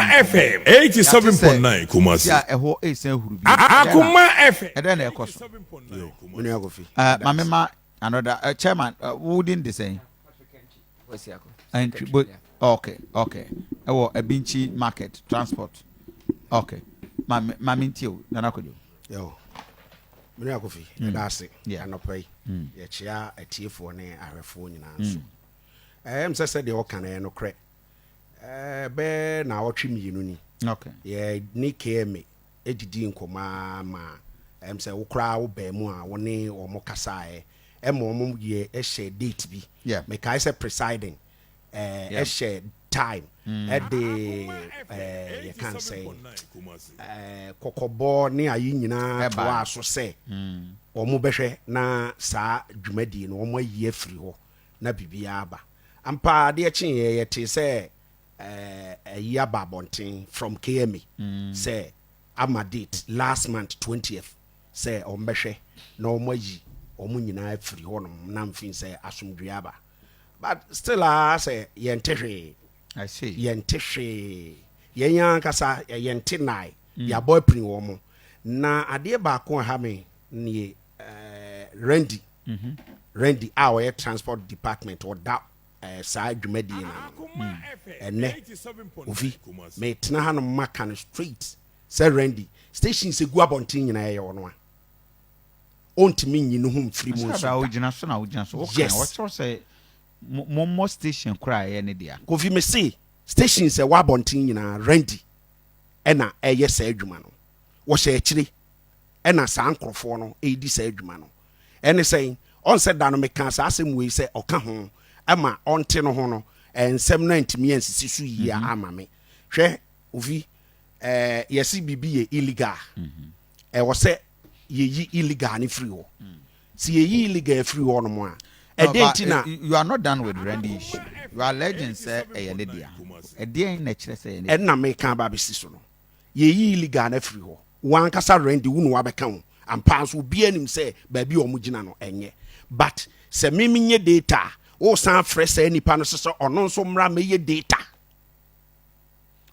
FM 87.9 Kumasi. Si a ɛhɔ ɛsan huru bi. Akoma FM. Ɛdɛn na ɛkɔ so? Mene Akofi. Maame ma another chairman, wo din de sɛn? Entry, but okay. Ɛwɔ Abinkyi Market Transport. Okay. Maame ntie o, Nana Kojo. Yo. Mene Akofi, yɛda ase anɔpa yi. Yɛkyea atiefoɔ ne ahwɛfoɔ nyinaa nso. Ɛm sɛ sɛdeɛ ɔka no ɛyɛ nokorɛ. Bɛɛ na ɔtwe 2 ni. Yɛ ne KMA edidi nkɔmɔ ma sɛ wo koraa wo bɛn mu a wo ne wɔn kasaeɛ ɛma wɔn yɛ ɛhyɛ date bi. Mekae sɛ presiding ɛhyɛ time ɛde yɛka sɛ kɔkɔbɔ ne ayi nyinaa toa so sɛ wɔn bɛhwɛ na saa dwumadie no wɔn ayi afiri hɔ na biribiara aba. Ampa, adeɛ kyeeɛ yɛte sɛ ayi aba abɔnten from KMA sɛ ama date last month 20th sɛ wɔn bɛhwɛ na wɔn ayi wɔn nyinaa afiri hɔnom na mfin sɛ asomdwe aba, but still a sɛ yɛnte hwee. I see. Yɛnte hwee, yɛn ankasa yɛnte nae, yɛabɔ apini wɔn mo. Na adeɛ baako a ha me nie, Randy a ɔyɛ transport department ɔda saa dwumadie no ano. Ɛnɛ ofi metena ha no maka no straight sɛ Randy, station sɛ gu abɔnten nyinaa ɛyɛ ɔno a ɔntumi nyi ne ho mfiri mu nso da. Wogyina so na wogyina so. Yes. Wɔkyerɛw sɛ mommɔ station koraa ɛyɛ ne dea. Kofi, me se station sɛ wɔ abɔnten nyinaa, Randy ɛna ɛyɛ saa adwuma no. Wɔhyɛ akyire ɛna saa nkurɔfoɔ no ɛredi saa adwuma no. Ɛne sɛn ɔnsɛ da no meka saa asɛm wei sɛ ɔka ho ɛma ɔnte no ho no, nsɛm no antumi ansisi so yie ama me. Hwɛ ofi, yɛsi biribi yɛ illegal, ɛwɔ sɛ yɛyi illegal ne firi hɔ. Si yɛyi illegal firi hɔ nom a, ɛdeɛ nti na You are not done with Randy issue. You are alleging sɛ ɛyɛ ne dea. Ɛdeɛn na ɛkyerɛ sɛ ɛyɛ ne dea? Ɛnna meka aba abɛsi so no, yɛyi illegal no afiri hɔ. Wankasa Randy wo ne wabɛka ho ampa nso, obiara nim sɛ baabi a ɔmo gyina no ɛnyɛ, but sɛ mimi nye data a, wosan frɛ saa nipa no sɛ ɔno nso mmra mɛyɛ data.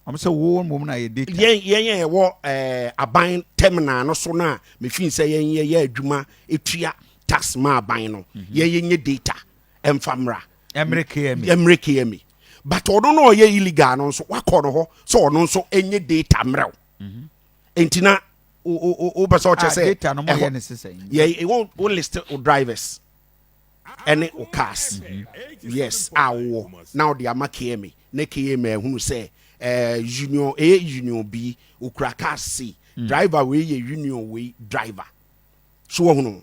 Ɔmo sɛ wo mmom na yɛ data. Yɛn yɛn ɛwɔ aban terminal no so no a, mefin sɛ yɛn yɛyɛ adwuma etua tax ma aban no, yɛn yɛnyɛ data ɛmfa mmra. Ɛmmerɛ KMA. Ɛmmerɛ KMA, but ɔno no ɔyɛ illegal no nso wakɔ no hɔ sɛ ɔno nso ɛnyɛ data mmerɛw. Nti na wopɛ sɛ ɔkyɛ sɛ data no mo yɛ ne sesɛn? Yɛ wo list wo drivers ɛne wo cars, yes, a wowɔ na wode ama KMA na KMA ahunu sɛ union A, union B okura cars C, driver wei yɛ union wei driver so wɔhunu.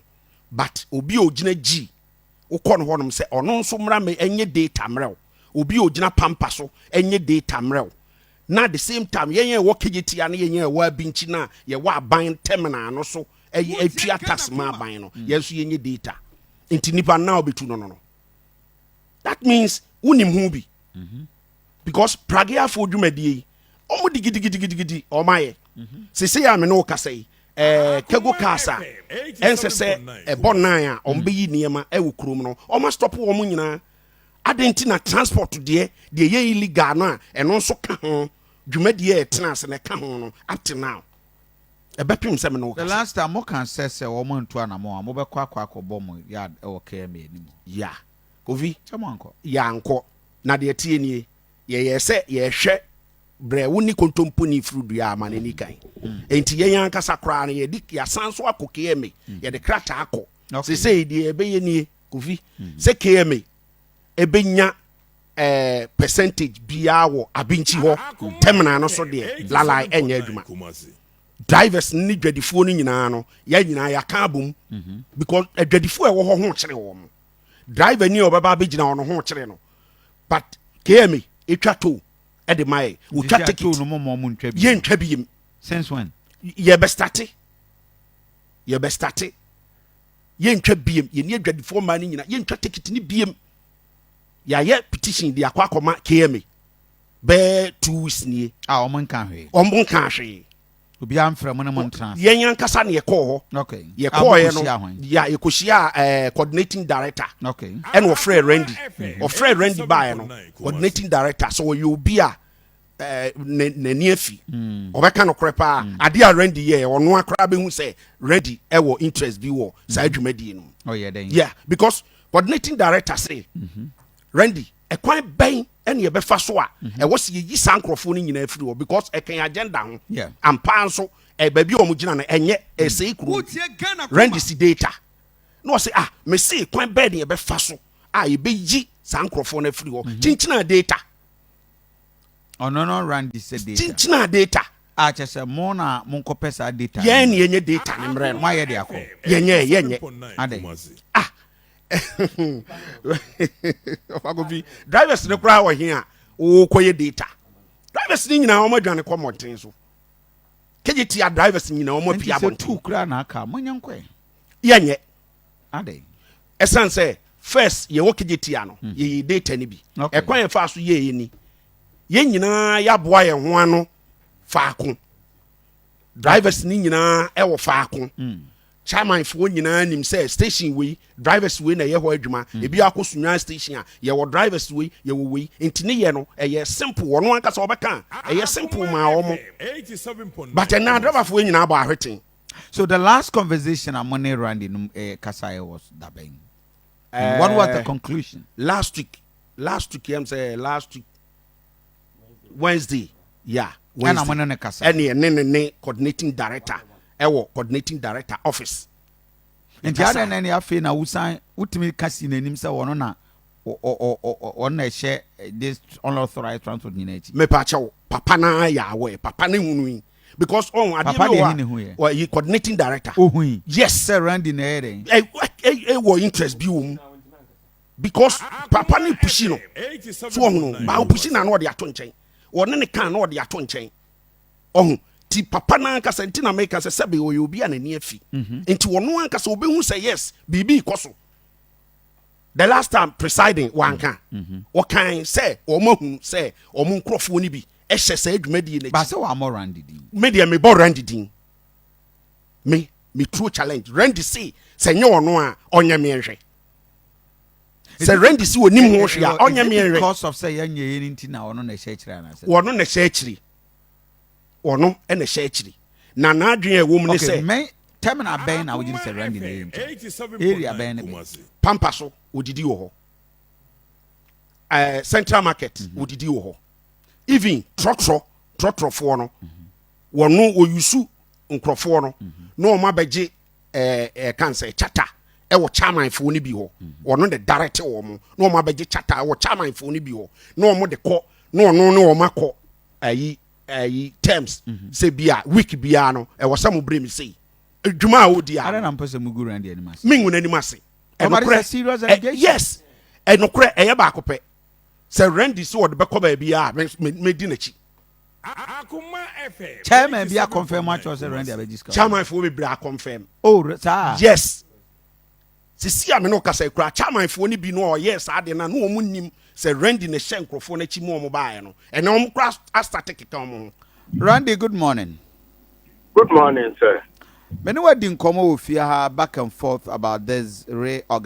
But obi a ogyina G, wokɔ no hɔnom sɛ ɔno nso mmra me ɛnyɛ data mmerɛw. Obi a ogyina Pampa so ɛnyɛ data mmerɛw. Na at the same time, yɛn yɛn ɛwɔ Kejetia ne yɛn yɛn ɛwɔ Abinkyi na yɛwɔ aban terminal no so ɛyɛ atua tax ma aban no, yɛn nso yɛnyɛ data. Nti nipa now bɛtu no, that means wonim ho bi because prageafoɔ dwumadie yi, ɔmo di gidigidigidi, ɔmo ayɛ sese a me ne wo kasa yi, cargo cars a ɛnsɛ sɛ ɛbɔ nan a ɔmo bɛyi nneɛma ɛwɔ kurom no, ɔmo stop wɔn nyinaa. Adi nti na transport deɛ yɛ illegal no a, ɛno nso ka ho dwumadie a ɛtena ase na ɛka ho no, up to now ɛbɛpem sɛ me ne wo The kasa. last time mo kan sɛ wɔn ntu anamɔ a, mobɛkɔ akɔbɔ mo yard ɛwɔ KMA anim. Ya, Kofi. Sɛ mo ankɔ? Yɛankɔ. Na deɛ tie nie, yɛyɛ sɛ yɛhwɛ brɛ wo ne kontomponi firi dua ama n'ani kan. Enti yɛn ankasa koraa no, yɛde yɛasan so akɔ KMA, yɛde krataa akɔ. Sesei deɛ ɛbɛyɛ nie, Kofi, sɛ KMA ɛbɛnya percentage biara wɔ Abinkyi hɔ terminal no so deɛ, lalai, ɛnyɛ adwuma. Drivers ne dwadifoɔ no nyinaa no, yɛn nyinaa yɛaka abom because adwadifoɔ a ɛwɔ hɔ ho kyerɛ wɔn mo, driver ni a ɔbɛba abɛgyina hɔ no ho kyerɛ no, but KMA ɛtwa toll ɛde ma yɛ, wɔtwa ticket. No mo mo ntwa bi? Yɛntwa bi yam. Since when? Yɛbɛ start, yɛntwa biem. Yɛni adwadifoɔ mmaa no nyinaa, yɛntwa ticket ne biem. Yɛayɛ petition de akɔ akɔma KMA bɛɛ 2 weeks nie. A wɔn nka hwee? Ɔmo nka hwee. Obiara mfrɛ mo ne mo ntena ase? Yɛn ankasa ne yɛkɔɔ hɔ. Yɛkɔɔyɛ no A, mokɔhyia hwan? Ya, yɛkɔhyia coordinating director. Ɛna ɔfrɛ Randy baeɛ no, coordinating director sɛ ɔyɛ obi a Eh, n'ani afi hmm. ɔbɛka nokorɛ paa hmm. adeɛ a Randy yɛ ɔno akora bɛhu sɛ Randy ɛwɔ interest bi wɔ saa hmm. dwumadie no oh, yeah, because coordinating director say mm-hmm. Randy ɛkwan bɛn ɛne ɛbɛfa so a mm-hmm. ɛwɔ sɛ yɛyi saa nkurɔfoɔ no nyinaa firi hɔ because ɛkɛn agenda ho ampaa nso baabi a wɔn gyina no ɛnyɛ ɛsɛe kuro Randy si data na ɔsɛ ah mese kwan bɛn ne yɛbɛfa so a yɛbɛyi saa nkurɔfoɔ no afiri hɔ mm-hmm. kyinkyina data Ɔno no Randy sɛ data. Kyinkyina data. A kyɛ sɛ mo na mo nkɔ pɛ saa data. Yɛn ni yɛnyɛ data ne mmerɛ no. Mo ayɛ de akɔ. Yɛnyɛ yɛnyɛ. Adɛ. Ah. Ɔfakofi drivers ne koraa wɔ he a wɔkɔ yɛ data. Drivers ne nyinaa wɔn adwane kɔ mmɔnten so. Kegye tia drivers nyinaa wɔn apia abɔnten. Nti sɛ tuu koraa na aka mo nyɛ nkɔɛ. Yɛnyɛ. Adɛn? Ɛsiane sɛ first yɛwɔ kejetia no, hmm. yɛyɛ data no bi. Ɛkwan yɛfa so yɛyɛ ni. Yɛn nyinaa yɛaboa yɛn ho ano faako. Drivers ni nyinaa ɛwɔ faako. Hmm. Chairmanfoɔ nyinaa nim sɛ station wei drivers wei na ɛyɛ hɔ adwuma. Hmm. Ebi akɔ Sunyani station a yɛwɔ drivers wei yɛwɔ wei. Nti ne yɛ no ɛyɛ simple wɔn ankasa wɔbɛka ɛyɛ simple maa wɔn. But ɛnna driverfoɔ nyinaa bɔ ahweten. So the last conversation a mo ne Randy no eh, kasaeɛ was da bɛn? And what was the eh, conclusion? Last week, last week yɛm sɛ last week Wednesday, yeah. Wednesday. Ɛna mo ne ne kasa. Ɛne ɛne ne ne coordinating director ɛwɔ coordinating director office. Nti adɛn na ɛne afei na wosan wotumi ka si n'anim sɛ wɔn na wɔn na ɛhyɛ eh, this unauthorized transport nyinaa akyi. Mepa kyɛw papa na yɛ awɔ papa ne hunu yi because ɔn adeɛ bi wɔ a ɔyi coordinating director. Ohui. Yes. Sɛ Randy na ɛyɛ dɛ. Ɛ ɛ wɔ interest bi wɔ mu because papa ne pushi no so ɔhunu ba ɔpushi na na ɔde ato nkyɛn ɔne ne kan na ɔde ato nkyɛn ɔho ti papa n'ankasa nti na meka sɛ sɛbe ɔyɛ obi a n'ani afi mhm. nti ɔno ankasa obehu sɛ yes biribi kɔ so the last time presiding wanka mhm. ɔkan sɛ wɔn ahu sɛ wɔn nkurɔfoɔ no bi hyɛ saa dwumadie no akyi. Ba sɛ wammɔ Randy din. Me deɛ mebɔ Randy din. Me me true challenge Randy se sɛ nyɛ ɔno a ɔnyɛ me nhwɛ. Sɛ Randy se onim ho hwee a ɔnyɛ me nhwɛ. Because of sɛ yɛnyɛ yɛn nti na ɔno na ɛhyɛ akyiri anaasɛ. Ɔno na ɛhyɛ akyiri. Ɔno na ɛhyɛ akyiri. Na n'adwene a ɛwɔ mu ne sɛ. Okay, mɛn terminal bɛn na wogye di sɛ Randy na ɛyɛ nti? Area bɛn ne bɛn? Pampa so odidi wɔ hɔ. Uh, Central Market odidi wɔ hɔ. Even trɔtrɔ trɔtrɔfoɔ no wɔno wɔyusu nkurɔfoɔ no na wɔn abɛgye ɛɛ ɛɛ kan sɛ chata ɛwɔ chairmanfoɔ no bi hɔ wɔno de direct wɔn na wɔn abɛgye chata ɛwɔ chairmanfoɔ no bi hɔ na wɔn de kɔ na ɔno ne wɔn akɔ ɛyi ɛyi terms sɛ bi a week biara no ɛwɔ sɛ mo bere mi sei adwuma a ɔdi a. Ada na mpɛ sɛ mo gu Randy anim ase. Mi ngu n'anim ase. Ɛnokorɛ yes ɛnokorɛ ɛyɛ baako pɛ. Sɛ Randy sɛ ɔde bɛkɔ baabi a mɛdi n'akyi. Chairman bi akɔnfɛm akyerɛ sɛ Randy abɛgye sika. Chairman foɔ bebree akɔnfɛm. Oh saa. Yes. Sisi a me ne ɔkasa ekura chairman foɔ no bi no a ɔyɛɛ saa de na no wɔn nim sɛ Randy na ɛhyɛ nkurɔfoɔ n'akyi mu wɔn baeɛ no ɛnna wɔn kora asate keka wɔn ho. Randy good morning. Good morning sir. Me ne wadi nkɔmɔ wɔ fie ha back and forth about this reorganization.